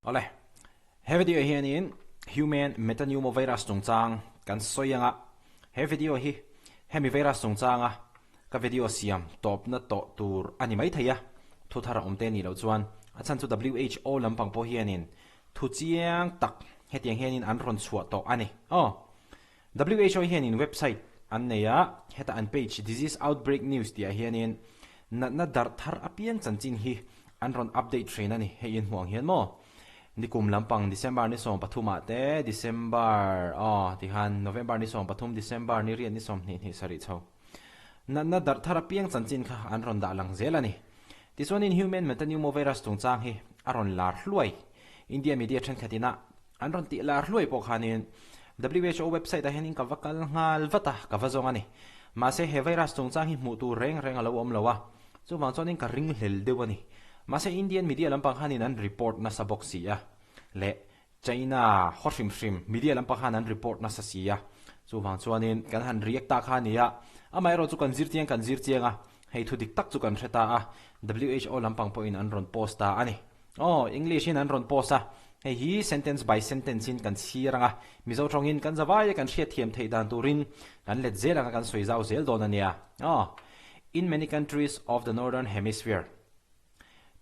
Awle, he video hianin Human Metapneumovirus chungchang kan sawi anga, he video hi hemi virus chungchanga ka video siam tawpna tawh tur a ni maithei a, thu thar a awm te nih loh chuan a chhan chu WHO lampang pawh hianin thu chiang tak hetiang hianin an rawn chhuah tawh a ni. Aw, WHO hianin website an nei a, heta an page Disease Outbreak News tihah hianin natna darh thar apiang chanchin hi an rawn update thin a ni. Hei in hmuh ang hian maw? Nikum lampang December ni 13 ah te, December aw tikhan November ni 13, December ni riat ni 20 hnih sarih chho natna darh thar apiang chanchin kha an rawn dah lang zel a ni. Tichuanin Human Metapneumovirus chungchang hi a rawn lar hluai. India media thenkhat ina An rawn tih lar hluai pawh khanin who website ah hianin ka va kal nghal vat a, ka va zawng a ni. Mahse he virus chungchang hi hmuh tur reng reng a lo awm lo a, chuvang chuanin ka ringhlel deuh a ni. Mahse Indian media lampang khanin an report nasa bawk si a, leh China haw hrim hrim media lampang khan an report nasa si a, chuvang chuanin kan han react ta kha a ni a. Amaherawh chu kan zir chiang kan zir chiang a, hei thu dik tak chu kan hre ta a, who lampang pawhin an rawn post ta a ni. Aw, English in an rawn post a, hei hi sentence by sentence in kan chhir ang a, Mizo tawngin kan zavai a kan hriatthiam theih dan turin kan let zel ang a kan sawi zau zel dawn a nia. Aw, In many countries of the northern hemisphere,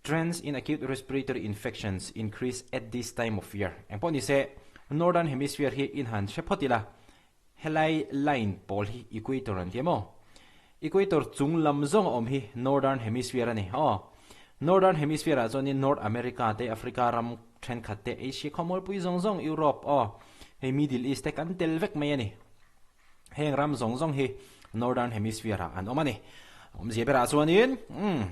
trends in acute respiratory infections increase at this time of year. Engpawh ni se, northern hemisphere hi in han hre phawt ila, Helai line pawl hi equator an ti em aw? Equator chung lam zawng a awm hi northern hemisphere a ni aw. Northern hemisphere ah chuanin North America te, Africa ram thenkhat te, Asia khawmualpui zawng zawng, Europe aw, hei Middle East te kan tel vek mai a ni. Heng ram zawng zawng hi northern hemisphere ah an awm a ni. Awmzia berah chuanin umm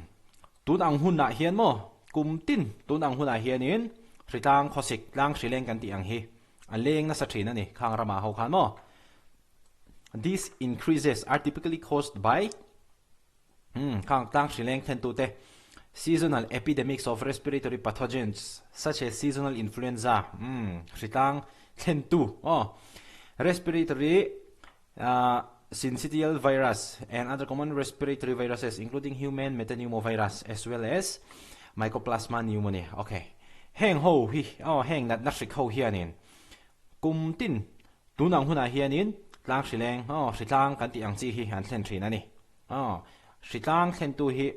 tun ang hunah hian maw kum tin tun ang hunah hianin hritlang khawsik tlang hrileng kan tih ang hi A leng nasa thin a ni khang ramah ho khan maw? These increases are typically caused by hmm khang tlang hri leng thlentute seasonal epidemics of respiratory pathogens such as seasonal influenza hmm hri tlang thlentu aw respiratory uh, syncytial virus and other common respiratory viruses including human metapneumovirus as well as mycoplasma pneumoniae. Okay. Heng ho hi aw heng natna hrik ho hianin kum tin tun ang hunah hianin tlang hrileng aw hritlang kan tih ang chi hi an thlen thin a ni. Aw hritlang thlentu hi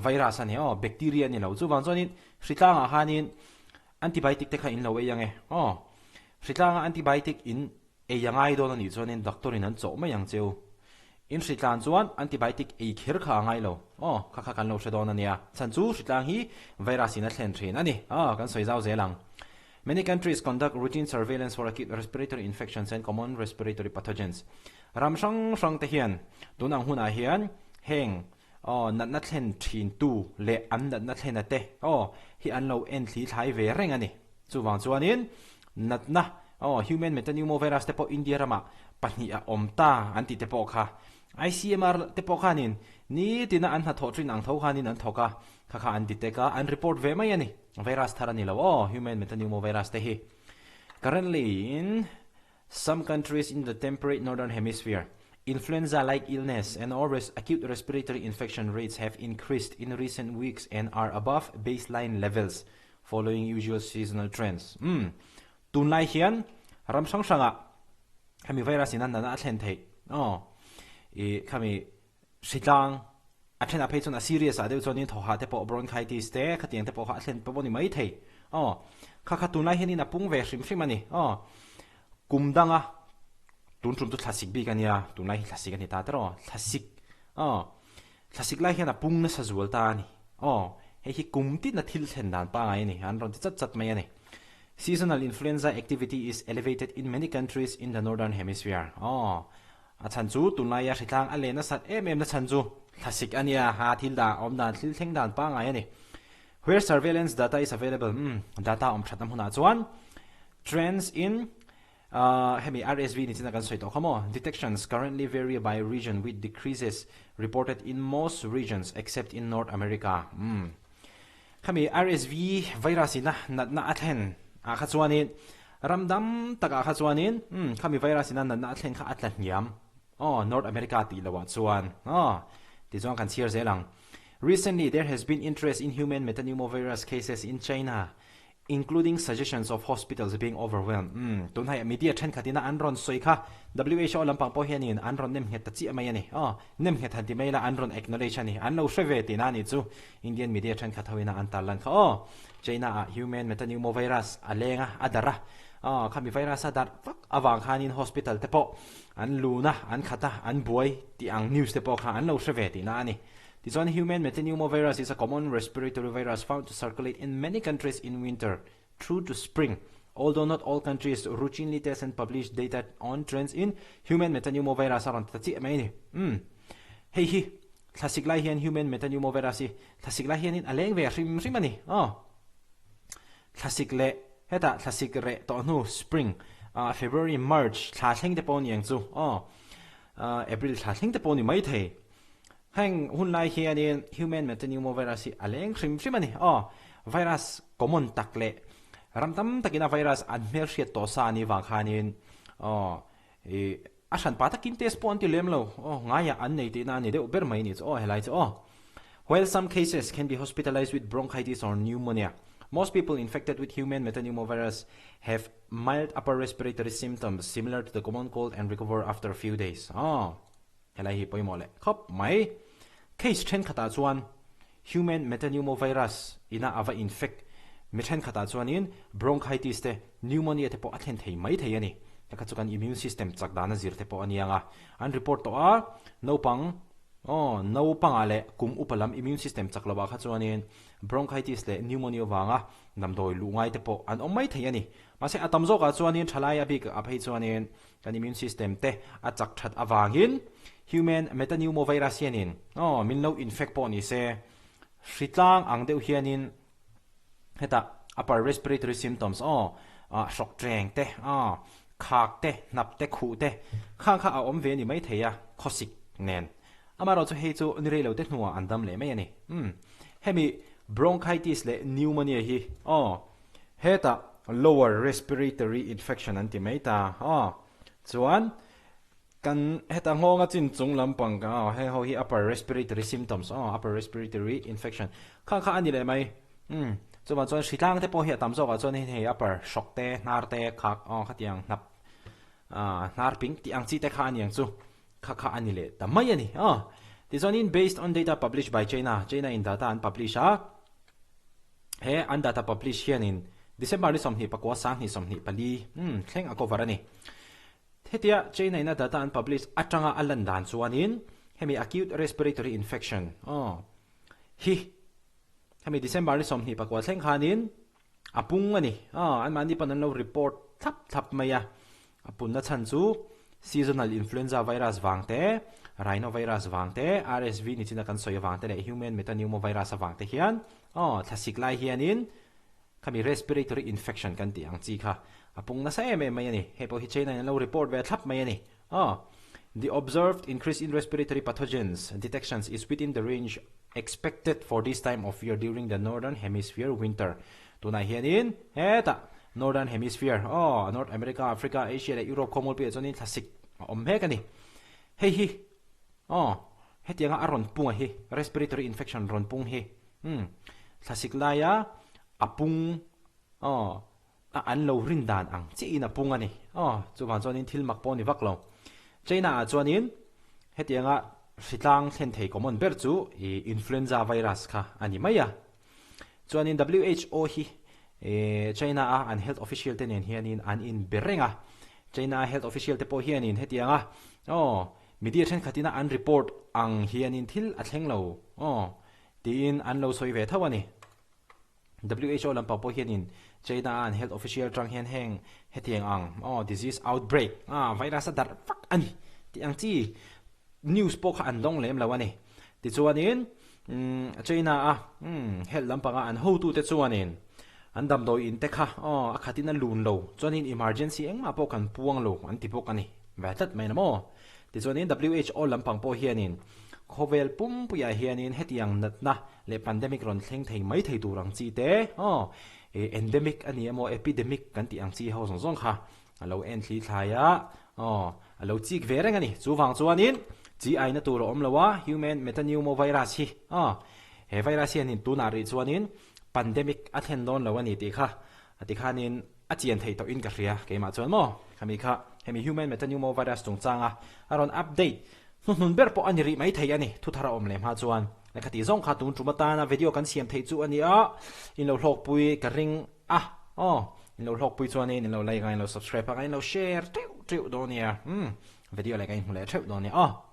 virus a ni aw bacteria a ni lo. Chuvang chuanin hritlangah khanin antibiotic te kha in lo ei ang e aw hritlanga antibiotic in Ei a ngai dawn a nih chuanin doctor in an chawh mai ang cheu. In hritlan chuan antibiotic ei kher kha a ngai lo. Aw, kha kha kan lo hre dawn a nia. Chhan chu hritlang hi virus in a thlen thin a ni. Aw, kan sawi zau zel ang. Many countries conduct routine surveillance for acute respiratory infections and common respiratory pathogens. Ram hrang hrang te hian tun ang hunah hian heng aw natna thlen thin tu leh an natna thlena te aw hi an lo en thli thlai ve reng a ni. Chuvang chuanin natna aw human metapneumovirus te pawh India ramah pahnih a awm ta an tih te pawh kha ICMR te pawh khanin nitina an hnathawh thin ang tho khanin an thawk a, kha kha an detect a, an report ve mai a ni. Virus thar a ni lo aw human metapneumovirus te hi. Currently in Some countries in the temperate northern hemisphere, influenza-like illness and or acute respiratory infection rates have increased in recent weeks and are above baseline levels following usual seasonal trends. Umm. Tunlai hian ram hrang hrangah khami virus in a nana a thlen theih. Aw. I khami hritlang a thenah phei chuan a serious ah deuh chuanin thawhah te pawh bronchitis te khatiang te pawh kha a thlen pawh a ni mai thei aw kha kha tunlai hianin a pung ve hrim hrim a ni aw kum danga tun tum chu thlasik bik a nia tunlai hi thlasik a ni ta tawh aw thlasik aw thlasik lai hian a pung nasa zual ta a ni aw hei hi kum tina thil thlen dan pangai a ni an rawn ti chat chat mai a ni seasonal influenza activity is elevated in many countries in the northern hemisphere aw A chhan chu tunlaia hritlang a len nasat em em na chhan chu thlasik a nia, ha thil dah awm dan thil thleng dan pangngai a ni. Where surveillance data is available, umm data awm thatna hmunah chuan trends in hemi RSV ni chin a kan sawi tawh kha maw, detections currently vary by region with decreases reported in most regions except in North America, umm Khami RSV virus in a natna a thlen ah kha chuanin ram dam takah kha chuanin umm khami virus in a natna a thlen kha a tla hniam aw North America tih loh ah chuan aw tichuan kan chhiar zel ang. Recently there has been interest in human metapneumovirus cases in China. Including suggestions of hospitals being overwhelmed. Umm, tunhaiah media thenkhatin a an rawn sawi kha WHO lampang pawh hianin an rawn nem nghet ta chiah mai a ni. Aw, nem nghet han ti mai ila an rawn acknowledge a ni. An lo hre ve tihna a nih chu. Indian media thenkhat hoin a an tarlan kha aw. China ah human metapneumovirus a leng a, a darh a. Aw, khami virus a darh vak avang khanin hospital te pawh an lun a, an khat a, an buai tih ang news te pawh kha an lo hre ve tihna a ni. Tichuan human metapneumovirus is a common respiratory virus found to circulate in many countries in winter through to spring, although not all countries routinely test and publish data on trends in human metapneumovirus a rawn ti ta chiah mai a ni. Umm. Hei hi thlasik lai hian human metapneumovirus hi thlasik lai hianin a leng ve hrim hrim a ni. Aw. Thlasik leh hetah thlasik reh tawh hnu spring, February, March thla thleng te pawh a ni ang chu. Aw. April thla thleng te pawh a ni maithei. Heng hun lai hianin human metapneumovirus hi a leng hrim hrim a ni. Aw, virus common tak leh ram tam takin a virus an hmelhriat tawh sa a nih vang khanin aw ih a hranpa takin test pawh an ti lem lo. Aw, ngaiah an nei tihna a ni deuh ber mai a ni chu aw helai chu aw. While some cases can be hospitalized with bronchitis or pneumonia, most people infected with human metapneumovirus have mild upper respiratory symptoms similar to the common cold and recover after a few days. Aw. Helai hi pawimawh leh khawp mai. Case thenkhatah chuan human metapneumovirus ina a va infect mi thenkhatah chuanin bronchitis te, pneumonia te pawh a thlen thei mai thei a ni. Hekha chu kan immune system chak dana zir te pawh a nia nga. An report tawh a, naupang aw naupangah leh kum upa lam immune system chak lovah kha chuanin bronchitis leh pneumonia vanga damdawi luh ngai te pawh an awm mai thei a ni. Mahse a tam zawkah chuanin thalai a bik ah phei chuanin Kan immune system te a chak that avangin human metapneumovirus hianin aw min lo infect pawh ni se hritlang ang deuh hianin hetah upper respiratory symptoms aw hrawk treng te aw khak te hnap te khuh te khang kha a awm ve a ni maithei a khawsik nen amaherawh chu hei chu ni rei lo te hnuah an dam leh mai a ni umm hemi bronchitis leh pneumonia hi aw Hetah lower respiratory infection an ti mai ta aw. Chuan kan heta nghawnga chin chung lampang aw heng ho hi upper respiratory symptoms aw upper respiratory infection kha kha a ni leh mai. Umm chuvang chuan hritlang te pawh hi a tam zawkah chuan hei upper hrawk te hnar te khak aw khatiang hnap ah hnar ping tih ang chi te kha a ni ang chu kha kha a ni leh ta mai a ni aw. Tichuanin based on data published by China, China in data an publish a. He an data publish hianin December ni 24 2024 umm thleng a cover a ni. Hetia China in a data an publish atanga a lan dan chuanin hemi acute respiratory infection aw hi hemi December ni 24 thleng khanin a pung a ni. Aw anmahni pawn an lo report thlap thlap mai a. A punna chhan chu seasonal influenza virus vang te, rhinovirus vang te, RSV nichina kan sawi avang te leh human metapneumovirus avang te hian aw thlasik lai hianin khami respiratory infection kan tih ang chi kha a pung nasa em em mai a ni. Hei pawh hi China in an lo report ve thlap mai a ni. Aw The observed increase in respiratory pathogens detections is within the range expected for this time of year during the northern hemisphere winter. Tunah hianin hetah Northern Hemisphere, aw, North America, Africa, Asia leh Europe khawmualpuiah chuanin thlasik a awm mek a ni. Hei hi, aw, hetianga a rawn punga hi, respiratory infection rawn pung hi, umm, thlasik laia a pung, aw, a an lo rin dan ang chiahin a pung a ni. Aw, chuvang chuanin thil mak pawh a ni vak lo. China-ah chuanin hetianga hritlang thlen thei common ber chu i influenza virus kha a ni mai a. Chuanin who hi China a an health official te nen hianin an in be reng a. China a health official te pawh hianin hetianga aw media thenkhatina an report ang hianin thil a thleng lo aw tiin an lo sawi ve tho a ni. Who lampang pawh hianin China a an health official tang hian heng hetiang ang aw disease outbreak a virus a darh vak a ni tih ang chi news pawh kha an dawng lem lo a ni. Tichuanin China a health lampanga an hotute chuanin an damdawi in te kha aw a khatin a lun lo chuanin emergency engmah pawh kan puang lo an ti bawk a ni ve tlat mai na maw. Tichuanin who lampang pawh hianin khawvel pumpuiah hianin hetiang natna leh pandemic rawn thleng thei mai thei tur ang chi te aw endemic a ni emaw epidemic kan tih ang chi ho zawng zawng kha A lo en thli thlai a, aw, a lo chik ve reng a ni. Chuvang chuanin chi aina tur a awm lo a, human metapneumovirus hi, aw, he virus hianin tunah rih chuanin pandemic a thlen dawn lo a ni tih kha. Tikhanin a chian theih tawhin ka hria keimah chuan maw? Khami kha hemi human metapneumovirus chungchanga a rawn update hnuhnun ber pawh a ni rih mai thei a ni. Thuthar a awm leh hma chuan lehkha tih zawng kha tun tum atana video kan siam theih chu a ni a, in lo hlawkpui ka ring a aw. In lo hlawkpui chuanin in lo like a, in lo subscribe a, in lo share teuh teuh dawn nia. Umm video leh ka inhmu leh theuh dawn nia aw.